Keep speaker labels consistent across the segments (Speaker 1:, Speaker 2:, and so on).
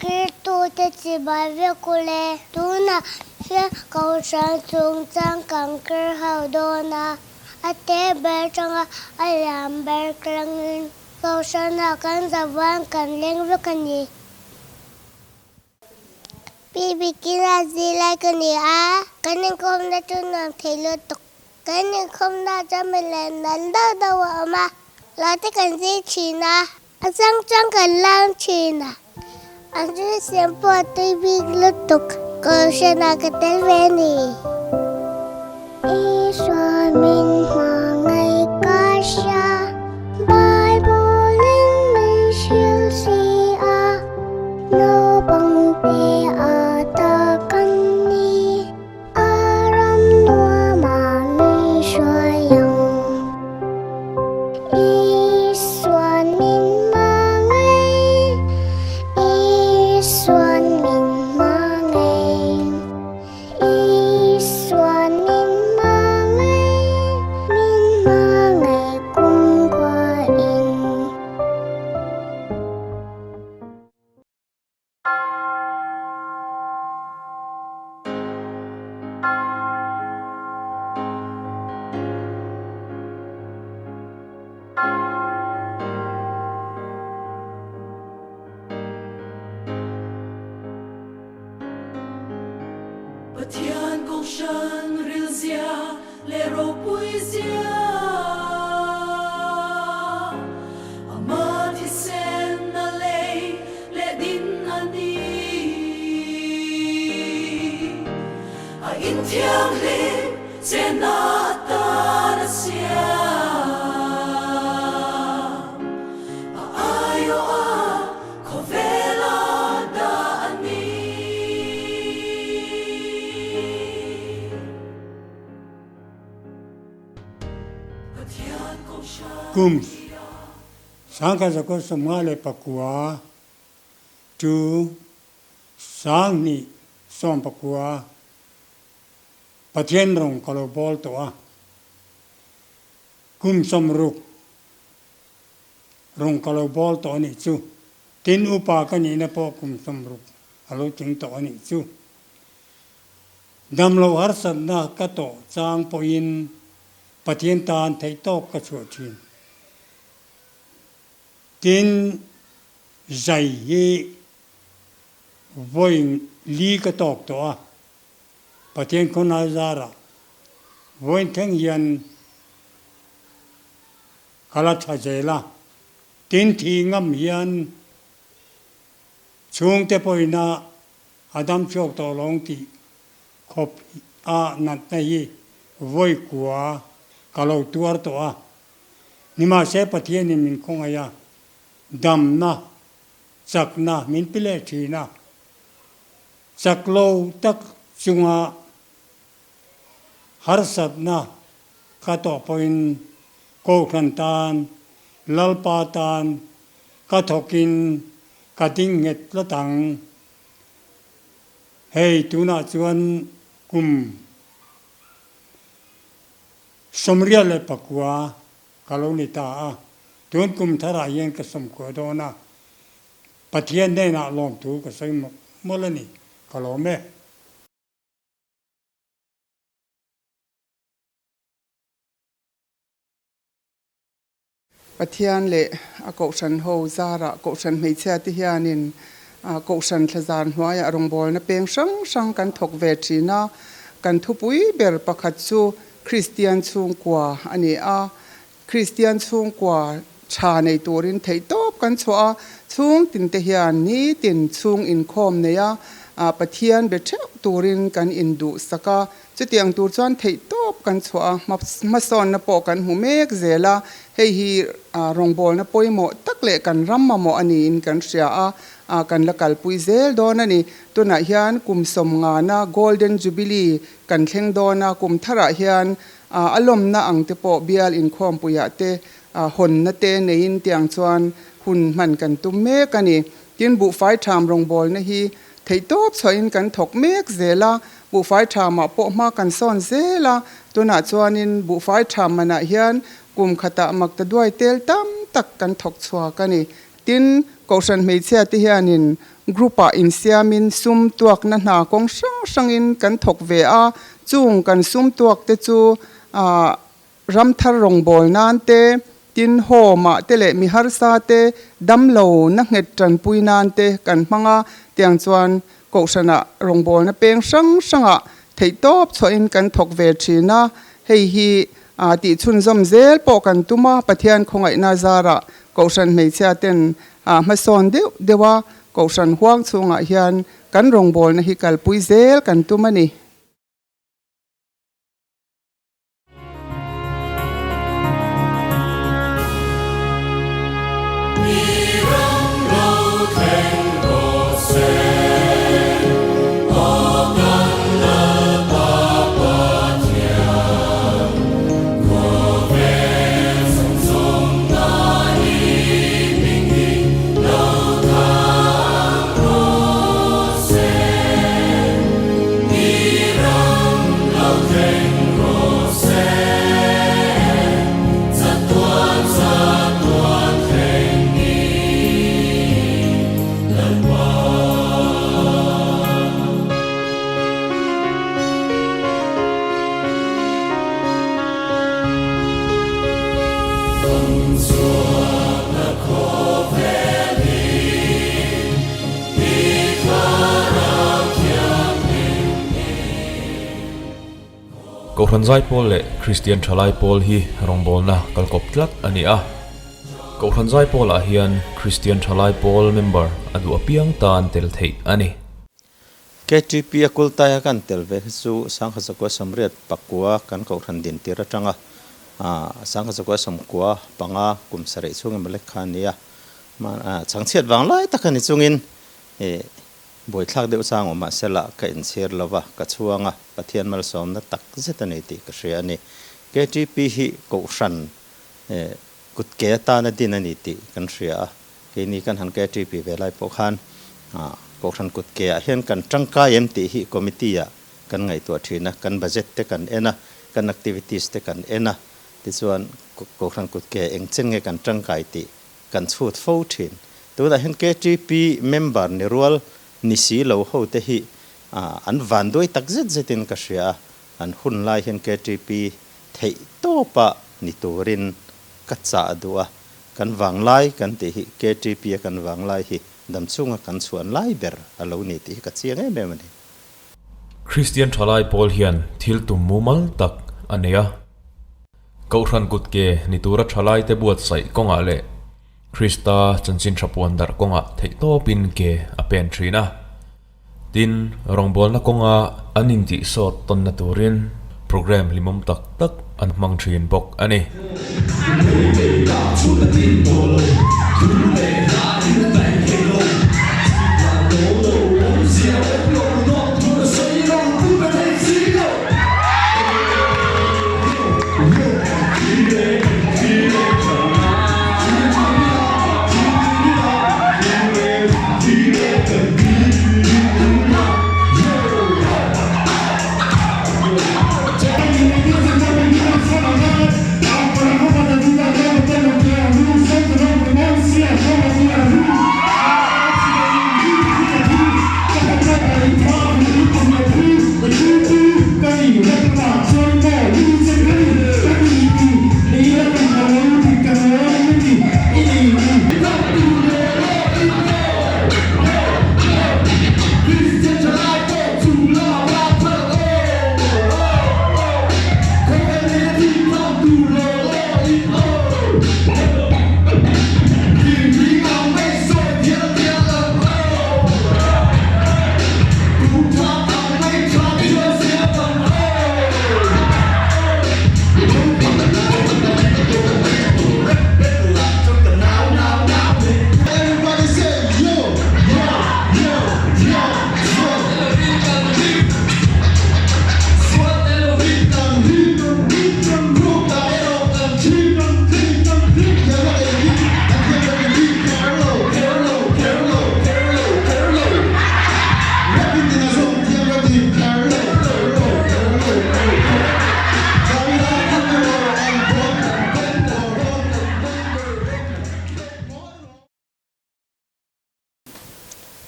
Speaker 1: Zirtirtute chibai vek u le. Tunah hian Kohhran chungchang kan kir ho dawn a, a te ber atanga a lian ber tlangin Kohhranah kan zavuan kan leng vek a ni. Pi Bikina zilai ka ni a, kan inkawmna chu nuam thei lutuk. Kan inkhawmna chuan milem dan deuh deuh a awm a, hla te kan zir thin a, a chang chang kan lam thin a, an thil siam pawh a tui bik lutuk, Kohhranah ka tel ve a ni. Isua min hmangaih ka hria, Bible-in min hrilh si a, naupangte a ta kan ni. A ram nuamah min hruai ang. Isuan min hmangaih, Isuan min hmangaih, Isuan min hmangaih, min hmangaih kumkhuain.
Speaker 2: Pathian Kohhran rilzia leh ropuizia Ama thisen a lei leh din a ni. A inthianghlim chenna atan a siam. A aiawh a khawvela dah a ni.
Speaker 3: Kum 1954 to 2019 Pathian rawng ka lo bawl tawh a, kum 60 rawng ka lo bawl tawh a nih chu. Tin, upa ka nihna pawh kum 60 a lo tling tawh a nih chu. Damlo harsatna ka tawh chang pawhin Pathian tan theih tawk ka chhuah thin. Tin, zai hi vawi li ka tawk tawh a, Pathian khawnai zarah vawiin thleng hian ka la tha zel a. Tin, thih ngam hian chhungte pawhina A dam chhuak tawh lo ang tih khawp a natna hi vawi kua ka lo tuar tawh a. Nimahse Pathianin min khawngaih a, damna, chakna min pe leh thin a. Chak lo tak chunga harsatna ka tawh pawhin Kohhran tan, Lalpa tan ka thawkin ka ding nghet tlat ang. Hei tunah chuan kum 89 ka lo ni ta a, tun kum tharah hian ka sawmkua dawn a, Pathian hnenah lawmthu ka sawi mawlh mawlh a ni, ka lawm e.
Speaker 4: Pathian leh a Kohhran ho zarah Kohhran hmeichhia te hianin Kohhran thlazar hnuaiah rawngbawlna peng hrang hrang kan thawk ve thin a. Kan thupui ber pakhat chu Kristian chhungkua a ni a. Kristian chhungkua tha nei turin theihtawp kan chhuah a, chhung tin te hian nitin chhung inkhawm nei a, Pathian be theuh turin kan induhsak a. Chutiang tur chuan theihtawp kan chhuah a, hmasawnna pawh kan hmu mek zel a, hei hi rawngbawlna pawimawh tak leh kan ram mamawh a niin kan hria a, kan la kalpui zel dawn a ni. Tunah hian kum sawmngana Golden Jubilee kan thleng dawn a, kum tharah hian a lawmna ang te pawh bial inkhawmpuiah te hawnna te neiin tiang chuan hun hman kan tum mek a ni. Tin, buhfai ṭham rawngbawlna hi Theihtawp chhuahin kan thawk mek zel a, buhfai thamah pawh hma kan sawn zel a, tunah chuanin buhfai tham manah hian kum khatah makta duai tel tam tak kan thawk chhuak a ni. Tin, Kohhran hmeichhia te hianin group ah insiamin sum tuakna hna kawng hrang hrangin kan thawk ve a, chung kan sum tuak te chu ah ramthar rawngbâwl nân te, tin home ah te leh mi harsa te damlo na nghet ṭanpui nân te kan hmang a, tiang chuan kohhranah rawngbâwlna peng hrang hrangah theihtawp chhuahin kan thawk ve ṭhin a, hei hi ah tihchhunzawm zel pawh kan tum a, Pathian khawngaihna zarah Kohhran hmeichhia ten ah hmasawn deuh deuh a, Kohhran huang chhungah hian kan rawngbawlna hi kalpui zel kan tum a ni.
Speaker 5: Kohhran Zaipawl leh Kristian Thalai Pawl hi rawngbawlna kalkawp tlat a ni a. Kohhran Zaipawlah hian Kristian Thalai Pawl member a duh apiang tan tel theih a ni.
Speaker 6: KTP a kultaia kan tel ve hi chu Sangha Zakua Samriat pakua kan kohhran din tir atanga Sangha Zakua Samkua panga kum sarih chhung emaw lek kha a ni a. Chhangchhiat vang lai tak a ni chungin buaithlak deuh chang awm mahsela ka inchhir lova ka chhuang a, Pathian malsawmna tak zet a nei tih ka hria a ni. KTP hi kohhran kutke atana din a ni tih kan hria a. Keini kan han KTP ve lai pawh khan Kohhran kut ke ah hian kan tangkai em tih hi committee ah kan ngaihtuah thin a, kan budget te kan en a, kan activities te kan en a, tichuan Kohhran kut ke eng chen nge kan tangkai tih kan chhut fo thin. Tunah hian KTP member ni rual ni si lo ho te hi an van duai tak zet zetin ka hria a, an hun lai hian KTP theih tawpa ni turin ka chah duh a, Kan vanglai kan tih hi KTP a kan vanglai hi damchhunga kan chhuan lai ber a lo ni tih hi ka chiang em em a ni.
Speaker 5: Kristian thalai pawl hian thil tum mumal tak a nei a. Kohhran kutke ni tura thalaite buatsaih kawngah leh Krista chanchin tha puan darh kawngah theihtawpin ke a pen thin a. Tin, rawngbawlna kawnga an intihsawt tawnna turin programme hlimawm tak tak an hmang thin bawk a ni.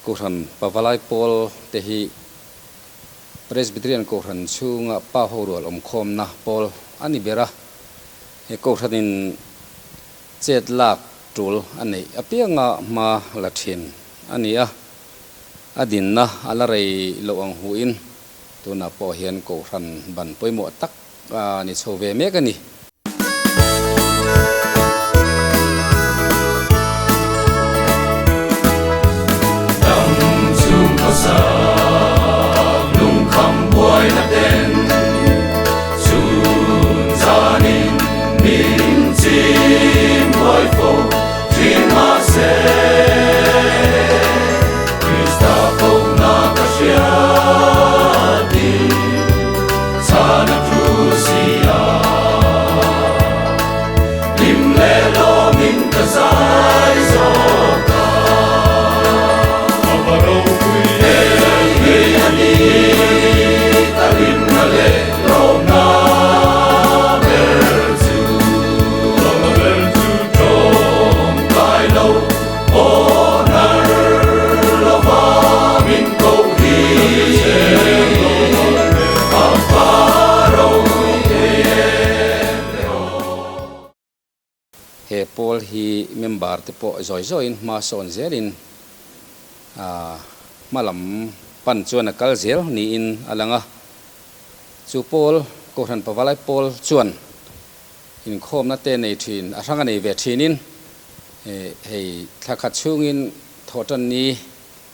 Speaker 7: Kohhran Pavalai Pawl te hi Presbyterian Kohhran chhunga pa ho rual awmkhawmna pawl a ni ber a. He Kohhranin chet lak tul a neih apianga hma la thin a ni a. A dinna a la rei loh ang huin tunah pawh hian Kohhran ban pawimawh tak a ni chho ve mek a ni.
Speaker 2: Dam chhung khawsak lungkham buaina ten chhun zanin min chim buai fo thin mahse Krista kohna ka hriat in chhan a thu si a. Hlim leh lawmin ka zai zawk a. A va ropui em hi a ni ka hlimna leh lawmna ber chu. Lawmna ber chu tawngtai lo aw hnar lova min koh hi. A va ropui em le aw.
Speaker 7: He pawl hi member te pawh zawi zawiin hma sawn zelin hma lam pan chuan a kal zel niin a lang a. Chu pawl, Kohhran Pavalai pawl chuan inkhawmna te nei thin, a hrang a nei ve thinin hei thla khat chhungin thawhtanni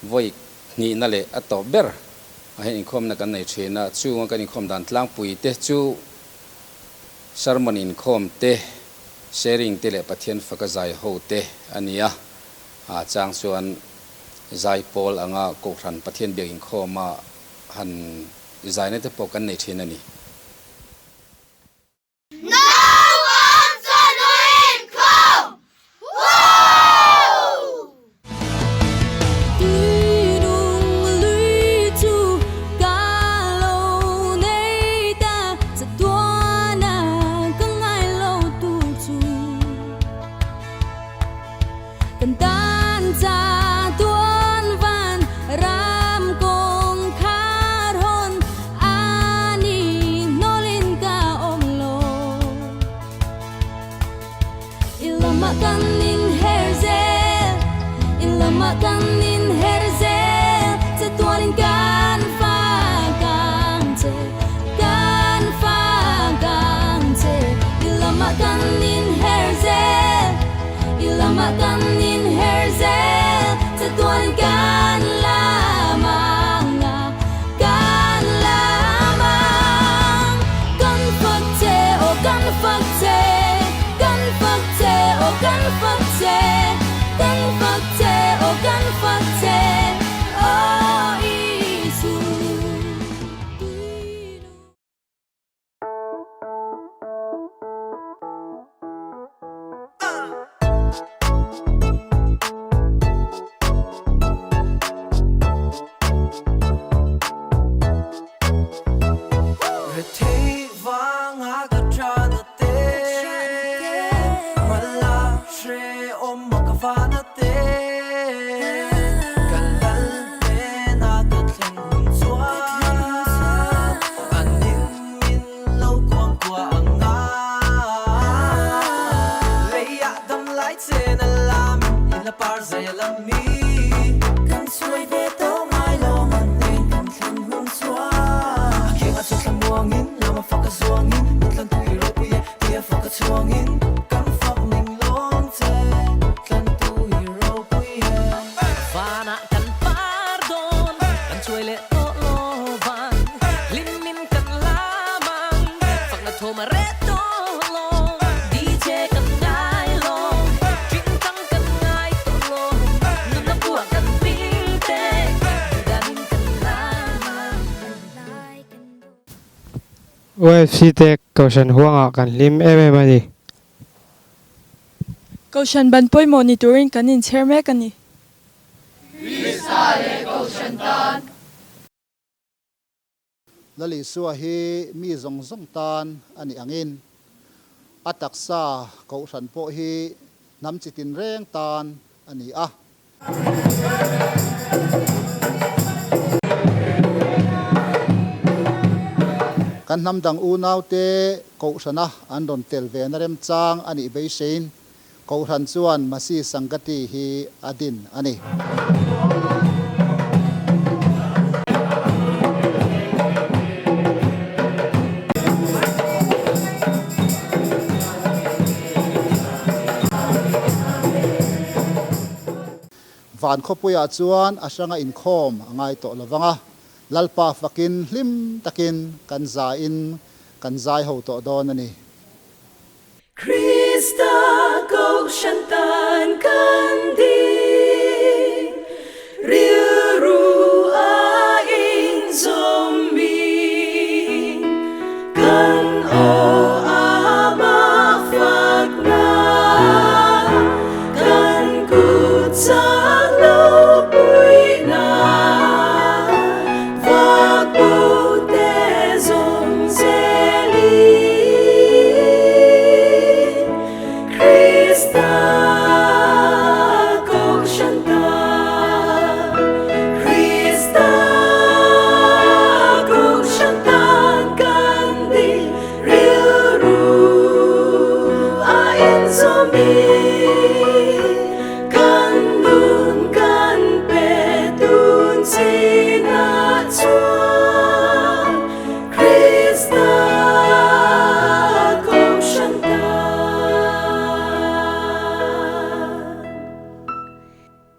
Speaker 7: vawi hnihna leh a tawp ber ah hian inkhawmna kan nei thin a, chunga kan inkhawm dan tlangpui te chu sermon inkhawm te, sharing te leh Pathian faka zai ho te a ni a, a chang chuan zai pawl anga Kohhran Pathian biak inkhawma han zaina te pawh kan nei thin a ni.
Speaker 8: UFC te Kohhran huangah kan hlim em em a ni.
Speaker 9: Kohhran ban pawimawh ni turin kan inchher mek a ni.
Speaker 10: Krista leh Kohhran tan.
Speaker 11: Lal Isua hi mi zawng zawng tan a nih angin a taksa Kohhran pawh hi hnam chi tinreng tan a ni a. Kan hnam dang unaute Kohhrana an rawn tel ve na remchang a nih beiseiin Kohhran chuan Masi Sangati hi a din a ni. Van khawpuiah chuan a hranga inkhawm a ngai tawh lo vang a, Lalpa fakin hlim takin kan zaiin kan zai ho tawh dawn a ni.
Speaker 2: Krista Kohhran tan kan ding.